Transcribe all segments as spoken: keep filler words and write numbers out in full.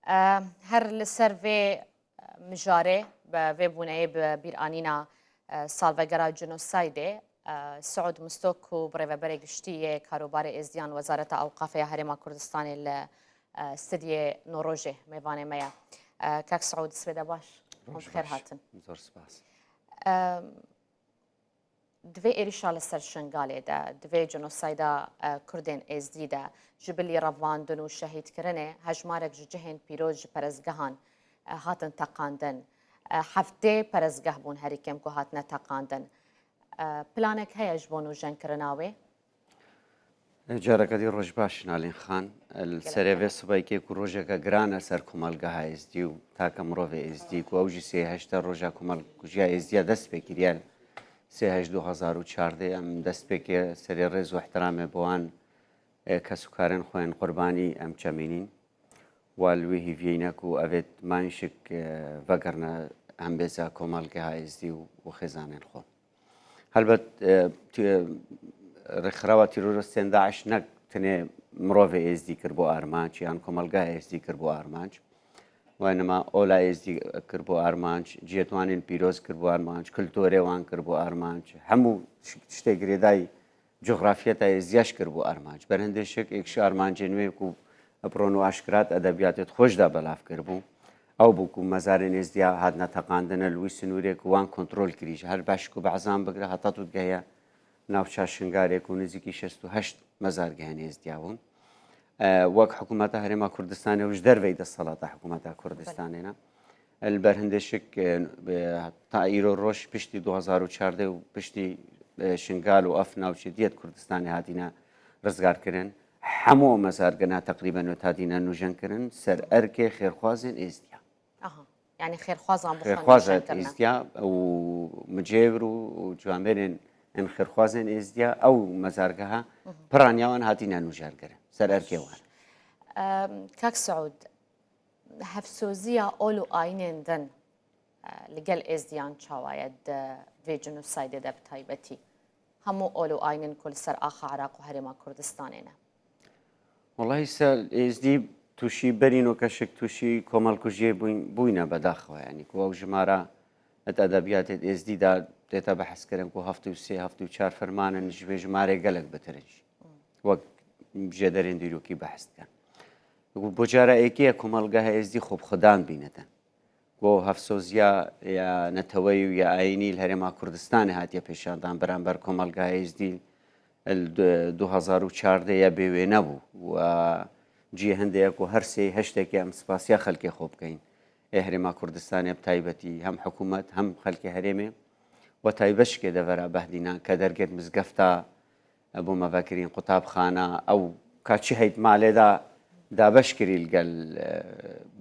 E, her li ser vê, e, mijarê, bi vê bûneyê, bi bîranîna, e, salvegera cenosaydê, e, Siûd Misto ku bi rêveberê giştî yê karobarê êzdiyan Wezareta Ewqafê ya Herêma Kurdistanê li, e, studiyê Norojê mêvanê me ye. E, Kak Siûd, sibê de baş. Hûn bi xêr hatin. Zor spas. E, Di vê êrişa li ser Şingalê de, di vê cenosayda, e, Kurdên Êzdî de, ji bilî revandin û şehîdkirinê, hejmarek ji cihên pîroz ji perestgehan, e, hatin teqandin. E, heftê perestgeh bûn herî kêm ku hatine teqandin. E, planek heye ji bo nûjenkirina wê? Careke dî roj baş, Nalîn Xan. Li Gelek serê vê sibekê ku rojeke giran e ser komelgeha Êzdî û take mirovê Êzdî, ku ew jî sê heşt e roja komelkujiya Êzdiya dest pê kiriye. Sê heşt du hezar û çardeh em dest pê kir, serê rêz û ihtiramê bi wan, e, kes û karên xwe yên qurbanî em çemînîn. Wa li wê hîviyê ne ku evê mayîn şik, e, vegerine hembêza komelgeha Êzdî û, û xêzanên xwe. Helbet, e, tî-, rêkxirawa teroristên DAIŞ ne tenê mirovê Êzdî kir bo armanc, yan komelgeha Êzdî kir bo armanc. Wenema ola Êzdî kir bo armanc, cihê wan ên pîroz kir bo armanc, kulturê wan kir bo armanc. Hemû tişt-, tiştê girêdayî cografiyeta Êzdiya ji kir bo armanc. Berhindê şik êk ji armancên wê ku bi ron û aşkira di edebiyatê xwe jî de belav kiribû. Ew bû ku mezarên Êzdiya hatine teqandine li wî sinûrê ku wan kontrol kirî. Ji her beş ku behsan bigire heta tu digehiye navça Şingalê ku nizîkî şêst û heşt mezargehên Êzdiya bûn. E, wek hikûmeta Herêma Kurdistanê û ji derveyî desthilata hikûmeta Kurdistanê ne. Li ber hindê şik, e, e, ta îro roj piştî du hezar û çardeh û piştî, e, Şingal û ev navçê diyet Kurdistanê hatîne rizgarkirin. Hemû mezargehna teqrîben wê hatîne nûjenkirin ser erkê xêrxwazên Êzdiya. Aha. Yani xêrxwazan bi xwe Xêrxwaza nûjen kirine. Êzdiya û micêvir û, û ciwanberên ên xêrxwazên Êzdiya ew mezargeha piraniya wan hatîne nûjerkirin ser erkê wan. Em, Kak Siûd, hevsoziya ol û ayînên din, e, li gel Êzdiyan çawa ye di vê cenosaydê de bi taybetî? Hemû ol û ayînên ku li ser axa Iraq û Herêma Kurdistanê ne. Wellahî se Êzdî tûşî berî nokeşik tûşî komelkujiyê bûyn-, bûyne bedaxwe. Yanî ku ew jimara di edebiyatê Êzdî de tête behskirin ku heftê û sê, heftê û çar ferman in, ji vê jimarê gelek bitir in jî. Wek jêderên dîrokî behs dikin. Ku bo cara êkê ye komelgeha Êzdî xwe bi xwedan bînitin. Ku hevsoziya ya neteweyî û ya ayînî li Herêma Kurdistanê hatiye pêşandan beramber komelgeha Êzdî li du hezar û çardeh ya bêwêne bû. Û cihê hindê ye ku her sê heştekê em spasiya xelkê xwe bikeyin. Ê Herêma Kurdistanê bi taybetî hem hikûmet hem xelkê herêmê we taybet şikê devera Behdînan ke dergêt mizgefta bo me vekirîn qutabxana, ew ka çi heyt malê de dabeş kirî li gel, e,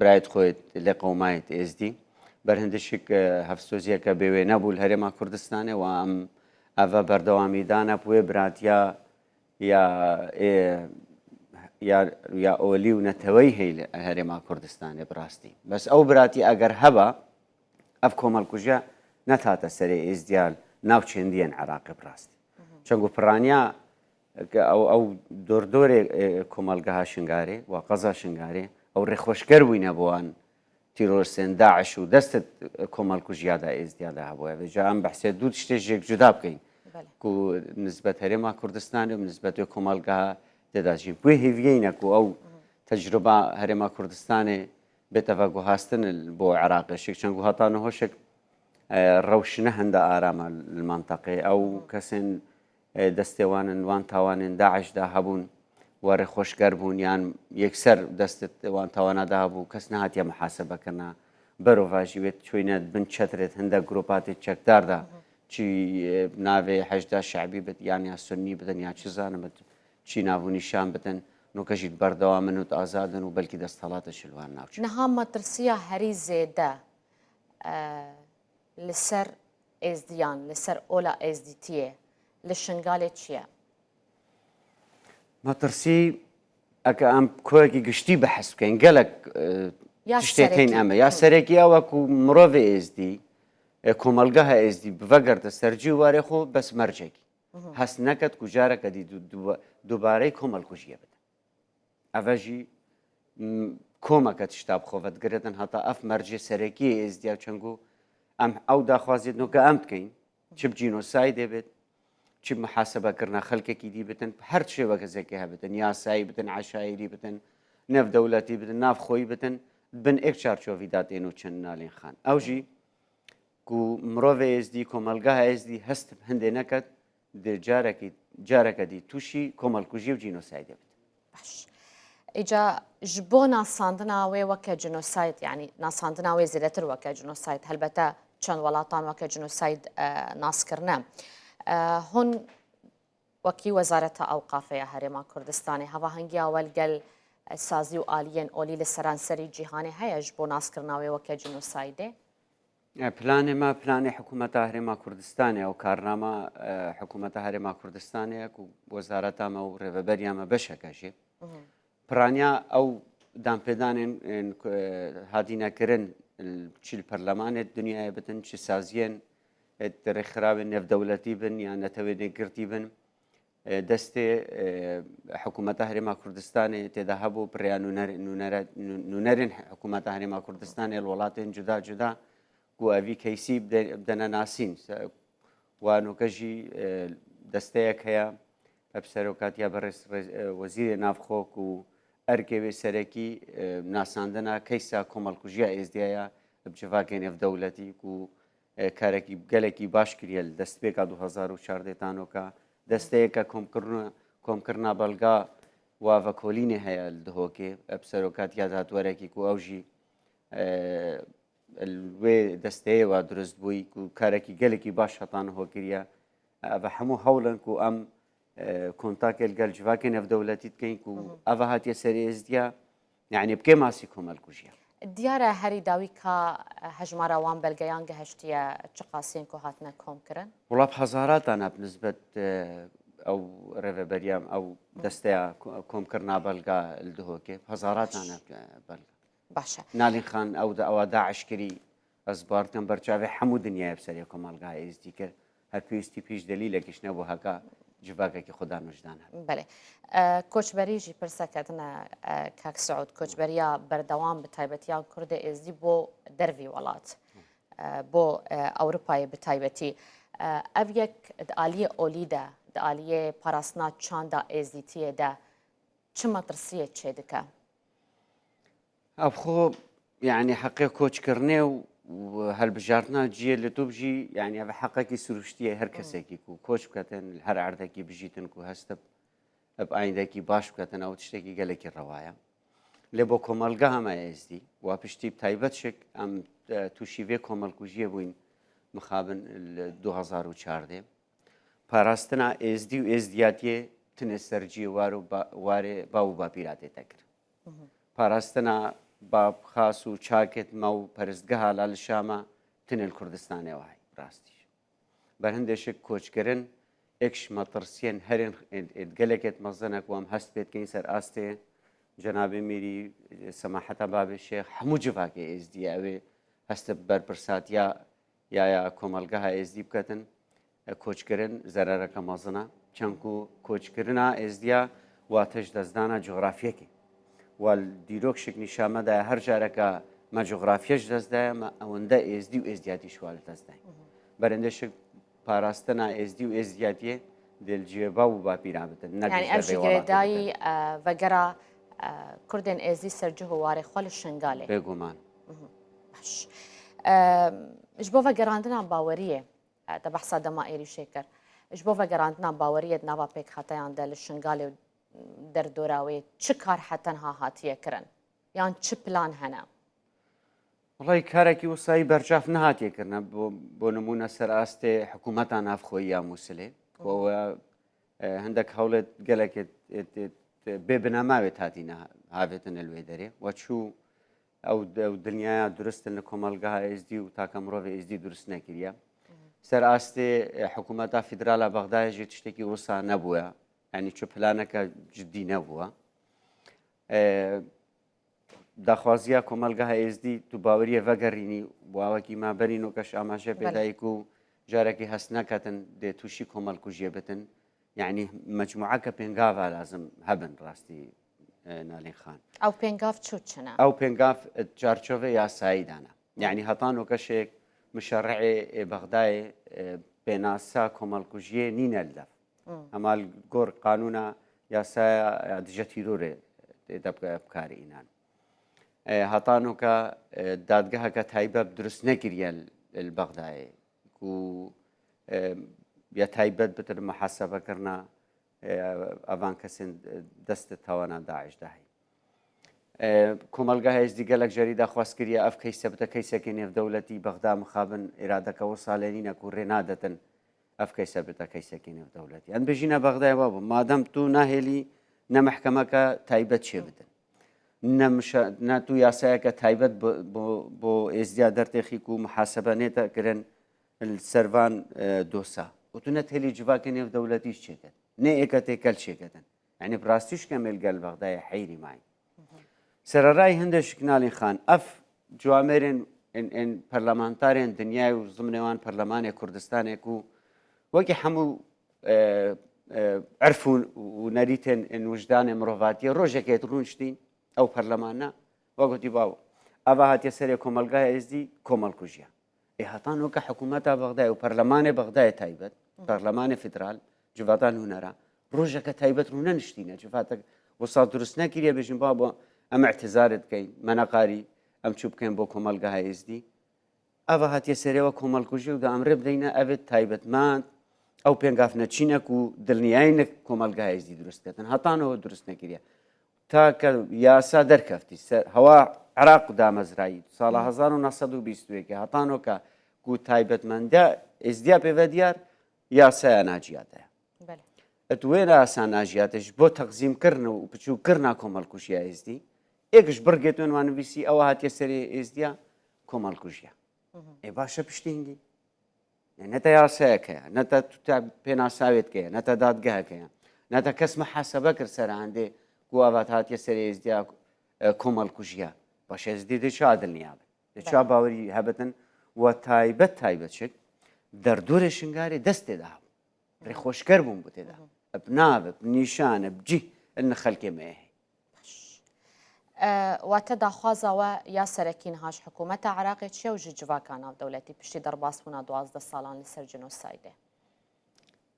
birayêt xwe yêt lê qewmayêt êzdî. Berhindişik, e, hevsoziyeke bêwêne bû li Herêma Kurdistanê û em eve berdewamî dane bi wê biratiya ya, ê, ya, ya olî û neteweyî heyî li Herêma Kurdistanê bi rastî. Bes ew biratî eger heba, ev komelkujiya nedihate serê êzdiya li nav çendiyên Iraqê bi rastî. Çend ku piraniya ke ew, ew dordorê, e, komelgeha Şingalê, wa qeza Şingalê, ew rêxweşker bûyne bo wan teroristên DAIŞ û dest di komelkujiya de êzdiya de hebûye. Vêca em behsê du tiştê ji yek cuda bikeyin. Belê. Ku nisbet Herêma Kurdistanê û nisbet wê komelgeha tê de jî. Wê hêviyeyne ku ew tecruba Herêma Kurdistanê bête veguhastin bo Iraqê. Şik çend ku heta niho şik, e, rewş ne hinde aram e li menteqê. Ew kesên, e, destê wan in wan tawanên DAIŞ de hebûn, we rêxweşker bûn yan yekser dest wan tawana de hebû, kes nehatiye muhasebe kirina. Berovajî wê çûyne bin çetrê hinde gropatê çekdar de, çi, e, navê Heşda Şe'bî bit yan ya Sunnî bidin ya çi zanim bit, çi nav û nîşan bidin, noke jî berdewam in û azad in û belkî desthilatê şi li wan navçe. Niha metirsiya herî zêde, e, li ser êzdiyan, li ser ola êzdîtiyê li Şingalê çi ye? Metirsî, eke em koyekî giştî behs bikeyin, gelek, e, Ya tiştê tên serekî. em e. Ya Hı. serekî ew e ku mirovê êzdî, e, komelgeha êzdî bivegerte ser cî û warê xwe bes mercekî. Hı hı. Hes neket ku careke dî du-, du-, dubareyê komelkujiyê bide. Eve jî, m, komeke tişta bi xwe vedigiritin, heta ev mercê serekî yê êzdiya çengo em ew daxwaziyê noke em dikeyin. Çi bi cînosaydê bit, çi bi muhasebekirina xelkekî dî bitin, her şêwekê bitin, yasayî bitin, eşayîrî bitin, navdewletî bitin, navxweyî bitin, bin êk çarçovî da têno çend Nalên Xan. Ew jî ku mirovê êzdî, komelgeha êzdî hest hindê neket, di carekî, careke dî tûşî komelkujiyê û cînosaydê bit. Baş. Îca ji bo nasandina wê weke cînosayd, yanî nasandina wê zêdetir weke cînosayd, helbete çend welatan weke cînosayd e, nas kirine. E, hûn wekî Wezareta Ewqafê ya Herêma Kurdistanê, hevahengiya we li gel e, sazî û aliyên olî li seranserî cîhanê heye ji bo naskirina wê weke cînosaydê? E, planê me, planê Hikûmeta Herêma Kurdistanê ye û karnama e, Hikûmeta Herêma Kurdistanê ye ku wezareta me û rêveberiya me beşeke jê. Piraniya ew danpêdanên ên ku, e, hatine kirin, çi li perlemanê dinyayê bitin, çi saziyên e, rêkxirawên nêvdewletî bin ya netewên yekgirtî bin, e, destê e, Hikûmeta Herêma Kurdistanê tê de hebû, bi rêya nûner-, nûnere-, nû-, nûnerên Hikûmeta Herêma Kurdistanê li welatên cuda cuda ku evî keysî bide-, bidene nasîn. Se-, Wa noke jî e, desteyek heye, e, bi serokatiya berêz rêz-, e, Wezîrê Navxwe ku erkê wê serekî e, nasandina keysa komelkujiya êzdiya ye bi civakên nêvdewletî ku e, karekî gelekî baş kiriye li destpêka du hezar û çardeh ta noka. Desteyeke komkirina, komkirina belga wa vekolînê heye li Dihokê, e, bi serokatiya datwerekî ku ew jî e, li wê desteyê wa dirust bûyî ku karekî gelekî baş heta niho kiriye. Ev hemû hewl in ku em e, kontakê li gel civakê nêvdewletî dikeyin ku eva hatiye serê êzdiya, yanî bi kê masî komelkujî ye. Diyar e herî dawî ka hejmara wan belgeyan gehiştiye çiqasî yên ku hatine kom kirin? Wela bi hezaratan e bi nisbet e, ew rêveberiya, ew desteya ko-, komkirina belga li Dihokê, bi hezaratan e belga. Baş e. Nalîn Xan ew de ewa DAIŞ kirî, ez bar dikim ber çavê hemû dinyayê bi serê komelgeha êzdî kir. Her pêwîstî pêş delîlekî ji nebû heka civakekî xwe dan wijdan hebe. Belê. E, koçberî jî pirseke din e, e, kak Siûd. Koçberiya berdewam bi taybetiya Kurdê êzdî bo dervî welat. E, bo e, Ewropayê bi taybetî. E, ev yek di aliyê olî de, di aliyê parastina çanda êzdîtiyê de çi metirsiyê çêdike? Ev xwe, yanî heqê koçkirinê û, û hilbijartina cihê li dûv jî, yanî ev heqekî sirûştî ye her kesekî ku koç biketin, li her erdekî bijîtin ku hestib, bi ayîndekî baş biketin, ew tiştekî gelekî rewa ye. Lê bo komelgeha me êzdî, wa piştî bi taybet şik em, e, tûşî vê komelkujiyê bûyn mixabin li du hezar û çardeh. Parastina êzdî û êzdiyatiyê tinê ser cihê war û ba-, warê bav û bapîra tête kirin. Parastina bab, xas û çakêt me û perestgeha la li Şama tinê li Kurdistanê wa heye, rastî jî. Berhindê şik koçkirin, êk ji metirsiyên herên êd, êd gelekêt mezin e ku em hest pê dikeyin ser astê cenabê mîrî, semaheta babê şêx, hemû civakê êzdî ye. Ew ê hest bi berpirsatiya ya ya komelgeha êzdî biketin, e, koçkirin zerareke mezin e. Çend ku koçkirina êzdiya wate ji destdana cografyekê. Wa li dîrok şik nîşan me daye, her careke me cografye ji dest daye, me ewinde êzdî û êzdiyatî ji wa li dest daye. Berindê şik parastina êzdî û êzdiyatiyê dê li cihê bav û bapîran bitin, ne Yanî ev jî girêdayî e, vegera e, Kurdên êzdî ser cih û warê xwe li Şingalê. Bêguman. Baş. E, ji bo vegerandina baweriyê, e, te behsa dema êrîşê kir. Ji bo vegerandina baweriyê di nava pêkhateyan de li Şingalê û derdora wê çi kar hetenha hatiye kirin? Yan çi plan hene? Wellahî karekî wisa yî berçav nehatiye kirine. Bo, bo nimûne ser astê hikûmeta navxweyî ya Mûsilê. Ku ew e, hindek hewlê gelekê, e, e, e, bê binema wê hatîne ha-, havêtine li wê derê. We çû ew, ew dinyaya durustin li komelgeha êzdî û take mirovê êzdî durust nekiriye. Ser astê, e, hikûmeta federal a Bexdayê jî tiştekî wisa nebûye. Yanî çi planeke cidî nebûye. E, daxwaziya komelgeha êzdî tu baweriyê vegerînî, wa wekî me berî nokeş amaje pê Belê. dayî ku carekî hest neketin dê tûşî komelkujiyê bitin. Yanî mecmueke pêngava lazim hebin rastî. e, Nalîn Xan. Ew pêngav çû çi ne? Ew pêngav, e, çarçovê yasayî dane. Yanî heta nokeşê mişerre'ê, e, Bexdayê, e, pênasa komelkujiyê nîne li dev. Hema li gor qanûna yasaya ya dije tîrorê tê de bi-, bi karê înan. E, heta noka, e, dadgeheke taybet durust nekiriye li, li Bexdayê ku, e, ya taybet bitin muhasebe kirina, e, evan kesên dest di tawana DAIŞ de heyî. E, Komelgeha Êzdî gelek carî daxwaz kiriye ev keyse bite keysekê nêvdewletî, Bexda mixabin îradeke wisa lê nîne ku rê nadetin ev keyse bite keysekê nêvdewletî. Em bêjîne Bexdayê, babo, madem tu nahêlî ne mehkemeke taybet çêbidin, ne mişa-, ne tu yasayeke taybet bo, bo, bo Êzdiya dertêxî ku muhasebe nête kirin li ser van, e, dosa. Û tu ne têlî civakê nêvdewletî çêket. Ne êke têkel çêketin. Yanî bi rastî şikemê li gel Bexdayê heyrî mayî. Sererayî hindê şik Nalîn Xan, ev ciwamêrên ên, ên parlamentarên dinyayê û zimnê wan perlemanê Kurdistanê ku wekî hemû, e, e, erf û, û nerîtên ên wijdanê mirovatiyê rojekê rûn ştîn ew perlemana, we gotî, bawo, eva hatiye serê Komelgeha Êzdî, komelkujiya. Ê heta noke hikûmeta Bexdayê û perlemanê Bexdayê taybet, perlemanê federal, civata nûnera, rojeke taybet rûne niştîne. Civatek wisa durust nekiriye bêjin, babo, em îtizarê dikeyn, me neqarî em çû bikeyn bo Komelgeha Êzdî. Eva hatiye serê we komelkujî û da em rê bideyne, ev ê taybetmend, ew pêngav neçîne ku dilniyayî ne Komelgeha Êzdî durust ketin. Heta niho durust nekiriye. Ta ke yasa derkeftî, ser, hewa Iraq damezrayî, sala hezar û neh sed û bîst û yekê heta noka ku taybetmendiya Êzdiya pê ve diyar, yasaya naciyate ye. Belê. Et wê yasa naciyate ji bo teqzîmkirin û piçûkkirina komelkujiya Êzdî, êk ji birgê tu wan nivîsî, ewa hatiye serê Êzdiya, komelkujiya. Ê baş e, piştî hingî. Yani ne te yasayek heye, ne te tu te pênasavêt heye, ne te dadgehek heye, ne te kes muhasebe kir ser endê ku ava hatiye serê Êzdiya, e, komelkujiya. Baş e, Êzdî dê çawa dilniya be? Dê çawa bawerî hebitin? Wa taybet taybet şik derdorê Şingarê dest tê de hebû. Rêxweşker bûn bû tê de. Bi nav, bi nîşan, bi cih, in xelkê me ye. E, wate daxwaza we ya serekî niha ji hikûmeta Iraqê çi ye û ji civaka navdewletî piştî derbasbûna duwazdeh salan li ser cenosaydê?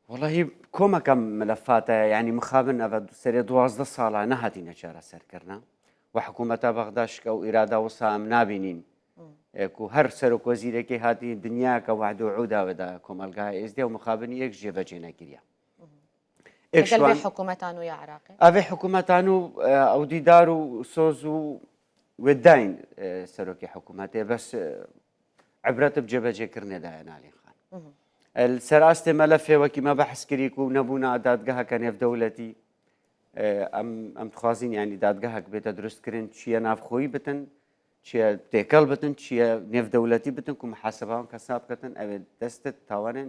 Welahî komeke milefat e, yanî mixabin ev serê duwazdeh sala nehatîne çareserkirina. We hikûmeta Bexda şik ew îrada wisa em nabînîn. E, ku her serokwezîrekê hatî dinyayeke wehd û ûda ve da komelgeha Êzdî û mixabin yek jêvecê nekiriye. Êk Li gel vê şiwan- hikûmeta nû ya Iraqê? Ev ê hikûmeta nû, e, ew dîdar û soz û wê dayîn, e, serokê hikûmetê, bes, e, ibret bi cêbecêkirinê daye Nalîn Xan. E, li ser astê melefê wekî me behs kirî ku nebûna dadgeheke nêvdewletî, e, em, em dixwazîn, yanî dadgehek bête durustkirin, çiye navxweyî bitin, çiye têkel bitin, çiye nêvdewletî bitin ku muhaseba wan kesab ketin, ev ê dest tawanên,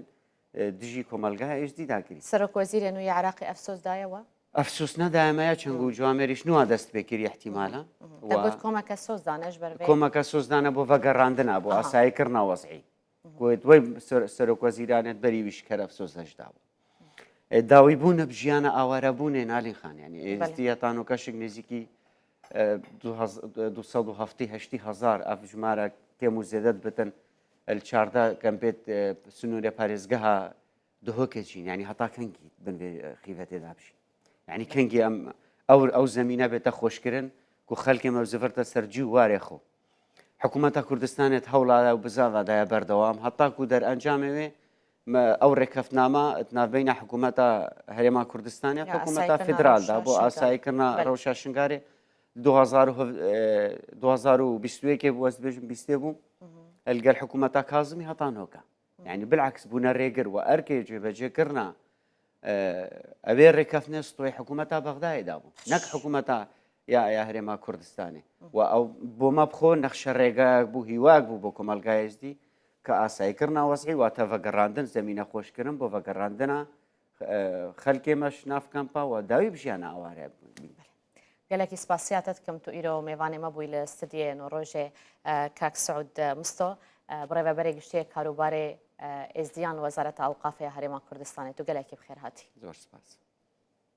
e, dijî komelgeha Êzdî dakirî. Serokwezîrê nû yê Iraqê ev soz daye we? Ev soz nedaye me ya çend ku ciwamêrî ji nû a dest pê kirî ihtimala. Te got komeke soz dane ji ber vê? Komeke soz dane bo vegerandina, bo asayîkirina wezî. Ku wê wey ser-, serokwezîranê berî wî ji ker ev soz de ji dabû. E, dawîbûn bi jiyana awarebûnê Nalîn Xan, yanî Êzdî heta nokeşik nêzîkî, e, du hez-, du sed û heftê heştê hezar, ev jimare kêm û zêde dibitin, e, li çardeh kempê, e, sinûrê parêzgeha Duhokê çîn, yanî heta kengî bin vê, e, xîvetê de bişîn? Yanî kengî em ew, ew zemîne bête xweşkirin ku xelkê me zivirte ser cî û warê xwe. Hikûmeta Kurdistanê di hewla de û bizava de ye berdewam. Heta ku derencamê wê me ew rêkeftinama di navbeyna hikûmeta Herêma Kurdistanê, hikûmeta federal de bo asayîkirina rewşa Şingarê du hezar û, e, du hezar û bîst û yekê bû, ez dibêjim bîstê bû. Li gel hikûmeta Kazimî heta noka. Yanî bilaks bûne rêgir we erkê cêbecêkirina, e, ev ê rêkeftinê stûyê hikûmeta Bexdayê de bû. Nek hikûmeta ya, ya Herêma Kurdistanê. We ew bo me bi xwe nexşe rêgayek bû, hîwayek bû bo komelgayê Êzdî, ke asayîkirina wezî, wate vegerandin, zemîne xweşkirin bo vegerandina, e, xelkê me ji nav kampa we dawî bi jiyana aware bûn. Gelekî spasiya te dikim, tu îro mêvanê me bûyî li studiyê Nûrojê, e, kak Siûd, e, Misto, e, birêveberê giştî yê karûbarê, e, êzdiyan Wezareta Ewqafê ya Herêma Kurdistanê. Tu gelekî bi xêr hatî. Zor spas.